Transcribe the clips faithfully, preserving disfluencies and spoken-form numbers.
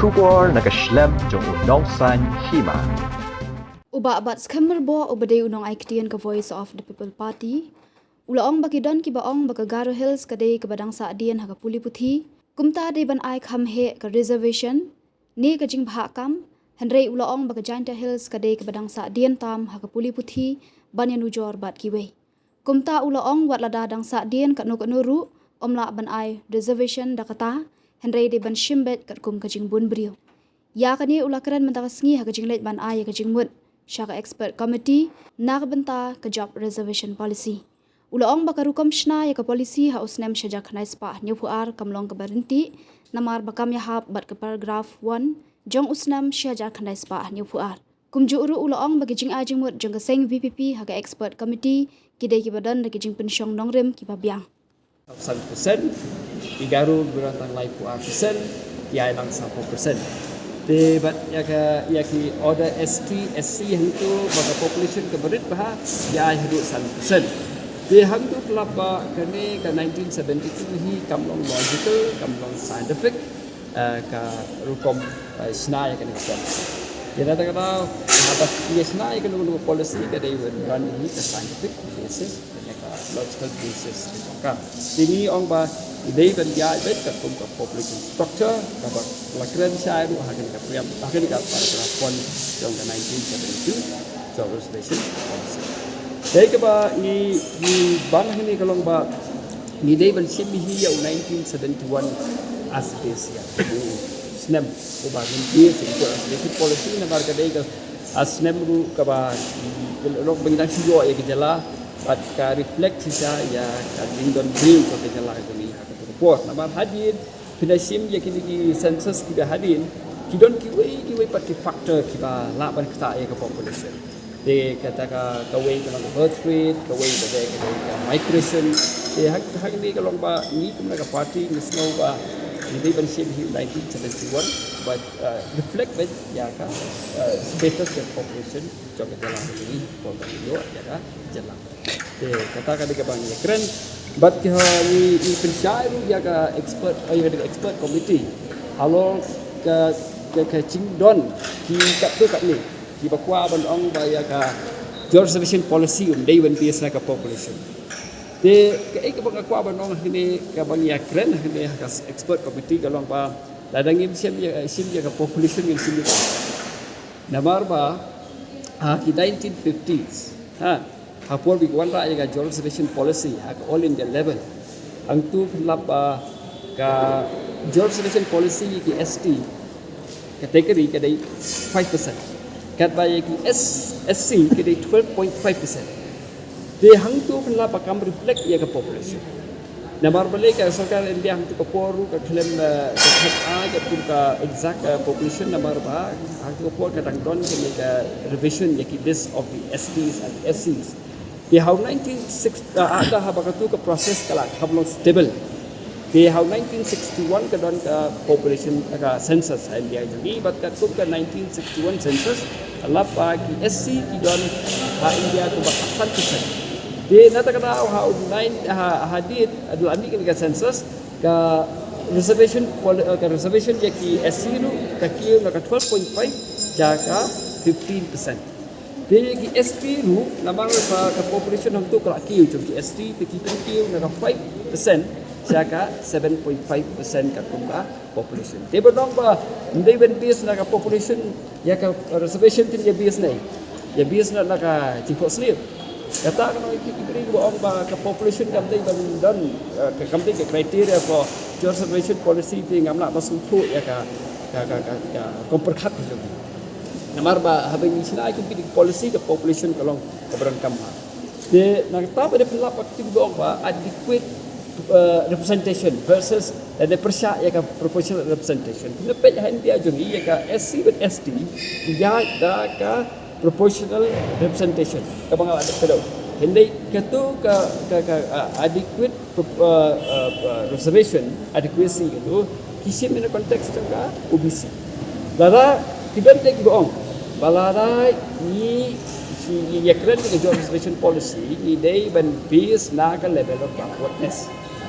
Khubor na ka shlem jong u Nongsaiñ Hima. U Bah Batskhem Myrboh, uba dei u nongai ktien ka Voice of the People Party, u la ong ba ki don kiba ong ba ka Garo Hills ka dei kaba dang sah dien ha ka pule puthi, kumta dei ban ai kham heh ka reservation ne ka jingbhah kam, hynrei u la ong ba ka Jaintia Hills ka dei kaba dang sah dien tam ha ka pule puthi ban ïanujor bad kiwei. Kumta u la ong, wat lada dang sah dien katno katno ruh, ym lah ban ai reservation da kata, hynrei dei ban shim beit katkum ka jingbun briew. Ïa kane u la kren mynta ka sngi ha ka jingleit ban ai ïa ka jingmut sha ka expert committee na ka bynta ka job reservation policy. U la ong ba ka rukom shna ïa ka policy ha u snem shi hajar khyndai spah hynñiewphew ar kam long kaba ryntih, namar ba kam ïahap bad ka paragraph one jong u snem shi hajar khyndai spah hynñiewphew ar. Kumjuh ruh u la ong ba ki jingai jingmut jong ka seng VPP ha ka expert committee ki dei kiba don da ki jingpynshong nongrim kiba biang. San percent, i Garo ba don tang laiphew ar percent, i ai lang saphew percent. Te bad ïa ka, ïa ki order ST, SC hangto ba ka population kaba rit bha, i ai haduh san percent. Te hangto pynlap ba kane ka nineteen seventy-two hi kam long logical, kam long scientific, eh, ka rukom, eh, shna ïa kane ka policy. Ïa kata kata, haba ïa shna ïa kane ka policy ka dei ban run hi ka scientific basis, kane ka logical basis ka. Te ngi ong ba i dei ban ïa beit katkum ka population structure kaba la kren shai ruh ha kane ka preamble, ha kane ka paragraph one jong ka nineteen seventy-two jong reservation policy. Dei kaba ngi, ngi ban ha kane ka long ba ngi dei ban shim hi ïa u nineteen seventy-one as base year. U snem uba ngin base ïa u reservation policy namar ka dei ka, ah, snem ruh kaba, mm, long ba ngi dang shu ïoh ïa ka jylla bad ka reflect shisha ïa ka jingdon briew ka jylla ka jong ngi ha kato ka por. Namar hadien phi la shim ïa kine ki census kiba hadien, ki don kiwei kiwei pat ki factor kiba lah ban ktah ïa ka population. Te kata ka, kawei ka long ka birth rate, kawei ka dei ka dei ka migration. Te ha, hangne ka long ba ngi kum na ka party ngi sngew ba ngi dei ban shim hi nineteen seventy-one, but, uh, reflect beit ïa ka, uh, status ka population jong ka jylla ngi, por ba ngi ïoh ïa ka jylla. Te kata ka dei kaba ngi kren bad ki ha ngi, ngi pynshai ruh ïa ka expert, eh, ïa ka expert committee halor ka, ka, ka jingdon ki katto katne kiba kwah ban ong ba ïa ka reservation policy um dei ban base na ka population. Te kaei kaba nga kwah ban ong hangne kaba ngi ïa kren hangne ha ka expert committee ka long ba lada ngim shim ïa, shim ïa ka population ngim shim ïa ka. Namar ba ha ki nineteen fifties, ha, ha por ba ki wanrah ïa ka reservation policy ha ka all India level, hangto pynlap ba ka reservation policy ïa ki ST category ka dei five percent, katba ïa ki S, SC ka dei twelve point five percent. Te hangto pynlap ba kam reflect ïa ka population. Namar balei ka sorkar India hangto ka por ruh ka khlem, eh, ka khlem ai katkum ka exact, eh, population namar ba hangto ka por ka dang don kane ka revision ïa ki list of the STs and SCs. Te ha u nineteen sixty, eh, ah, da haba kato ka process ka la kham long stable. Te ha u nineteen sixty-one ka don ka population, ka census ha India jong ngi, bad katkum ka nineteen sixty-one census, lap ba ki SC ki don ha India kumba khatsan percent. Te na kata ka daw ha u nine, ha, hadien, hadien la mih kane ka census, ka reservation poli-, ka reservation ïa ki SC ruh ka kiew na ka twelve point five sha ka fifteen percent. Te ki ST ruh namar ba ka population hangto ka la kiew, jong ki ST te ki pynkiew na ka five percent sha ka seven point five percent katkum ka population. Te ba long ba ym dei ban base na ka population ïa ka reservation, te ïa base na, ïa base na, na ka jingphohsniew. Kata ka long ïa ki briew ba ong ba ka population kam dei ban don, eh, ka, kam dei ka criteria for reservation policy, te ngam lah ban sngewthuh ïa ka, ka, ka, ka, ka rukom pyrkhat ka jong ki. Namar ba haba ngi shna ïa ki policy ka population ka long kaba donkam ha. Te na kata ba dei pynlap ba ki ong ba adequate, eh, representation versus, eh, dei pyrshah ïa ka proportional representation. Phi la peit ha India jong ngi ïa ka SC bad ST ki ïaid da ka proportional representation kaba nga la dep kdew. Hynrei kato ka, ka, ka, ah, adequate pro-, uh, uh, uh, reservation adequacy kato, ki shim in the context jong ka OBC. Lada ki don te kiba ong ba lada ngi, ngi ïa kren ka job reservation policy, ngi dei ban base na ka level of backwardness.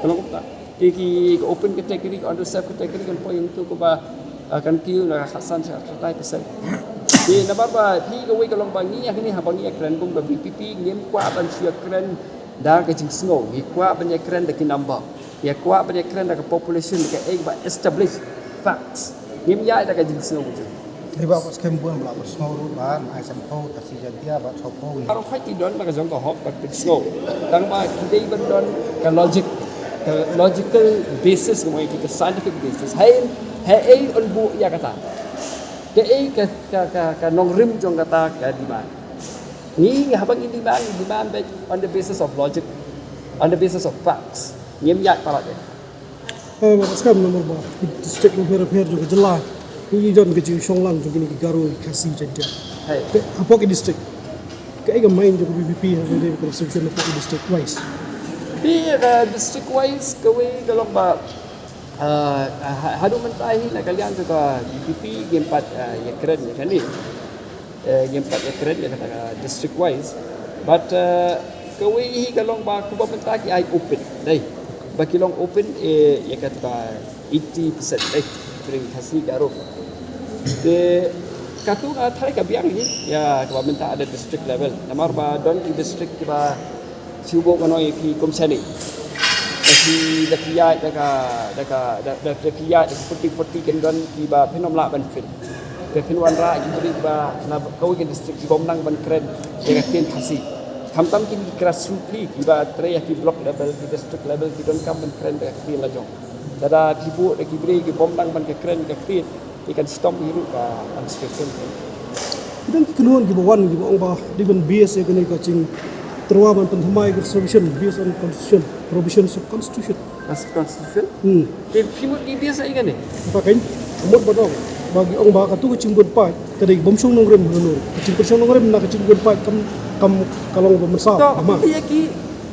Ka long kumta. Te ki ka open category, ka underserved category kan poi hangtu kaba, ah, kan kiew na ka khatsan sha ka khatlai percent. Te namar ba phi kawei ka long ba ngi ïa kane haba ngi ïa kren kum ka V P P ngim kwah ban shu ïa kren da ka jingsngew, ngi kwah ban ïa kren da ki number, ïa kwah ban ïa kren da ka population, da kaei ba establish facts. Ngim ïa da ka jingsngew ju. Dei ba ka skem bun ba la sngew ruh ba ai san phew ka si Jaiñtia ba san phew. Baroh khoit ki don ba ka jong ka hok ba ki sngew. Tang ba ki dei ban don ka logic, ka logical basis, ka scientific basis. Hai, hai ei un buh ïa kata. Kaei ka, ka, ka, ka nongrim jong kata ka demand. Ngi haba ngi demand, ngi demand on the basis of logic, on the basis of facts. Ngim ïa palat. Eh, ba skam namar ba ki district bapher bapher jong ka jylla ki don ka jingshong lang jong kine ki Garo, ki Khasi, Jaiñtia. Hai. Te hapoh ki district, kaei ka mind jong ka V P P ha ka constitution hapoh ki district wise? Te ka district wise kawei ka long ba, ah, ha-, haduh mynta hi na ka liang jong ka V P P ngim pat, ah, ïa kren ïa kane. Eh, ngim pat ïa kren ïa kata ka district wise. But, eh, kawei hi ka long ba kumba mynta ki ai open. Dei. Ba ki long open, eh, ïa kata ka eighty percent, dei. Pyrshah Khasi Garo. Te katu nga tharai ka biang hi ïa kaba mynta at the district level. Namar ba don ki district kiba shu buh kano ïa ki kum shane. Ki da ki ïaid da ka, da ka, da, da, da ki ïaid da ka forty forty, kin don kiba phin ym lah ban fill. Te phin wanrah ki briew ba na kawei ka district ki bym nang ban kren da ka ktien Khasi. Khamtam kine ki grassroots phi kiba trei ha ki block level, ki district level, ki donkam ban kren da ka ktien la jong. Lada phi buh da ki briew ki bym nang ban ka kren ka ktien, ki kan shitom hi ruh ka institution. Ki don ki kynhun kiba wan kiba ong ba dei ban base ïa kane ka jingtyrwa ban pynthymmai ka reservation based on constitution, provisions of constitution. As constitution? Hmm. Te phi mut ki base ïa kane? Ba kan mut ba dong ba ki ong ba katu ka jingpynpaid ka dei bym shong nongrim hangno. Ka jingpynshong nongrim na ka jingpynpaid kam, kam ka long ba mynsaw. To, ma. Ki ïa ki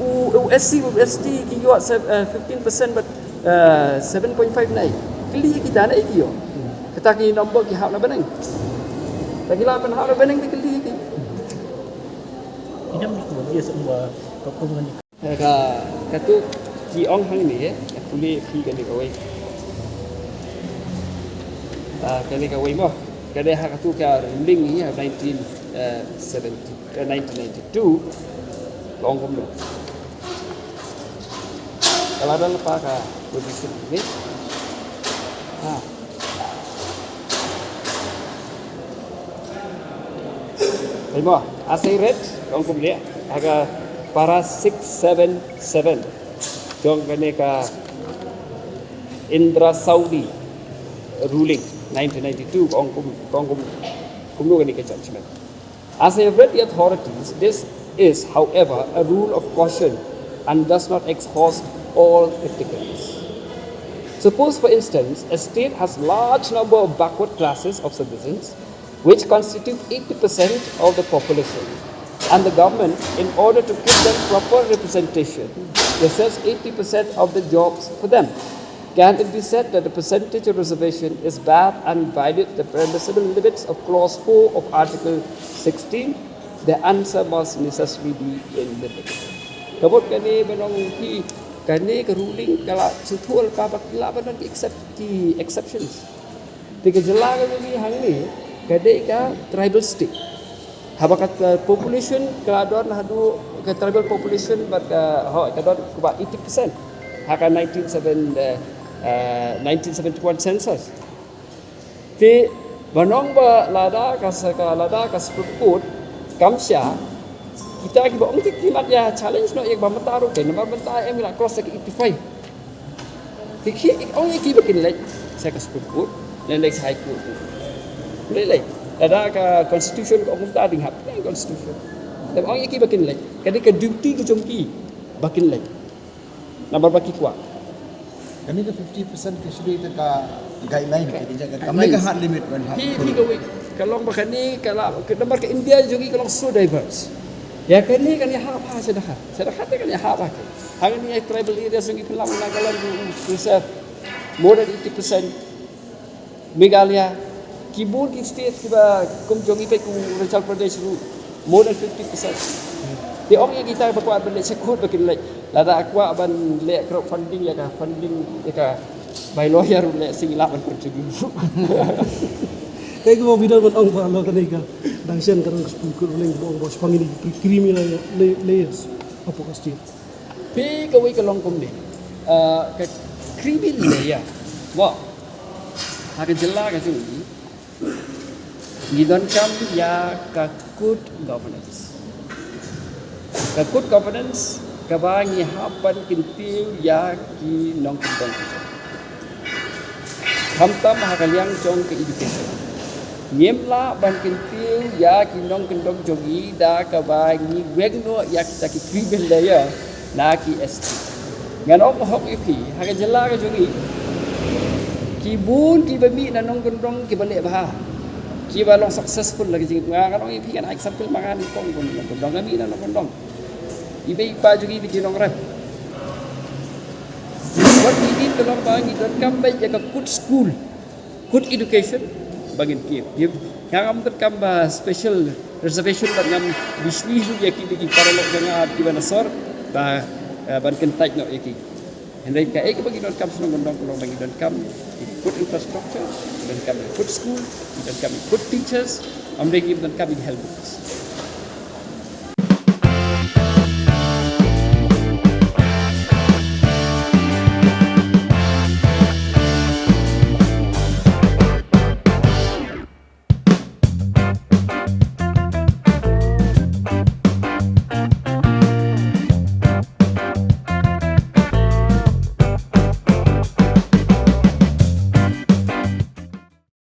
u, u S C, u S T ki ïoh se-, eh, fifteen percent, but, eh, seven point five nine. Kylli ïa kita na ïa ki ïoh. Kata ki nombor ki hap na bneng. Ta ki lah ban hap na bneng te kylli ïa ki. Ina mi ko dia semua ko ko ngani. Ka, katu ki ong hangne, eh, ka pule phi kane kawei. Ah, kane kawei mo. Kane ha katu ka ruling hi ha nineteen, eh, seventy, eh, nineteen ninety-two. Ka ong kumno. Ka la don lypa ka position ni. Ha. Ai mo, as I read, ka ong kumne, ha ka para six seven seven. Jong kane ka Indra Sauli ruling nineteen ninety-two, ka ong kum, ka ong kum, kumno kane ka judgment. As I have read the authorities, this is, however, a rule of caution and does not exhaust all categories. Suppose, for instance, a state has large number of backward classes of citizens, which constitute eighty percent of the population, and the government, in order to give them proper representation, reserves eighty percent of the jobs for them. Can it be said that the percentage of reservation is bad and violates the permissible limits of clause four of Article sixteen? The answer must necessarily be in the negative. Ka mut kane ba ong phi, kane ka ruling ka la sngewthuh lypa ba ki lah ban don ki excep-, ki exceptions. Te ka jylla ka jong ngi hangne ka dei ka tribal state. Haba ka, uh, population ka la don haduh ka tribal population bad ka, hooid, ka don kumba eighty percent ha ka nineteen seven, uh, uh, nineteen seventy-one census. Te ba ong ba lada ka sa-, ka lada ka Supreme Court kam shah, kita kiba ong te ki mat ïa challenge noh ïa kaba mynta ruh te, namar mynta em la cross ïa ka eighty-five. Te ki ong ïa ki ba kin leit sha ka Supreme Court, leit sha High Court. Leit, leit. Lada ka constitution ka ong kumta, dei hap ka constitution. Te ong ïa ki ba kin leit, ka dei ka duty ka jong ki ba kin leit. Namar ba ki kwah. Kane ka fifty percent ka shu dei ka guideline, ka dei ka, kane ka hard limit ban hap. Phi, phi kawei, ka long ba kane ka la, ka namar ka India jong ngi ka long so diverse. Ïa kane kan ïahap ha, sha da ha. Sha da ha te kan ïahap ha. Hangne ïa tribal areas jong ngi pynlong Nagaland reserve more than eighty percent. Meghalaya, ki bun ki state kiba kum jong ngi peit, kum Arunachal Pradesh ruh, more than fifty percent. Te ong ïa kita ba kwah ban leit sha court ba kin leit. Lada kwah ban leh crowdfunding, ïa ka funding, ïa ka bai lawyer ruh leh, shisha lah ban contribute. Kaei kaba phi don ban ong ba halor kane ka, dang shen ka dang ka Supreme Court ruling ba ong ba shaphang kine ki creamy layer, lay-, layers hapoh ka state. Phi kawei ka long kumne, ah, ka creamy layer. Mo, ha ka jylla ka jong ngi, ngi donkam ïa ka good governance. Ka good governance kaba ngi hap ban kyntiew ïa ki nongkyndong. Khamtam ha ka liang jong ka education, ngim lah ban kyntiew ïa ki nongkyndong jong ngi da kaba ngi weng noh ïa kita ki creamy layer na ki S T. Ngan ong hok ïa phi, ha ka jylla ka jong ngi, ki bun kiba mih na nongkyndong kiba leh bha, kiba long successful la ka jing, nga, ngan ong ïa phi, ngan ai example ma nga nyngkong, bun nongkyndong, nga mih na nongkyndong. I mei i pa jong ngi dei ki nongrep. Wat ngi dei ka long ba ngi donkam beit ïa ka good school, good education ba ngin kiew. Ngam donkam ba special reservation, ba ngam bishni ruh ïa ki, ki paralok jong nga kiba na sor ba, eh, ban kyntait noh ïa ki. Hynrei kaei kaba ngi donkam shnong kyndong kyndong, ba ngi donkam good infrastructure, ngi donkam good school, ngi donkam good teachers, ym dei ngi donkam health books.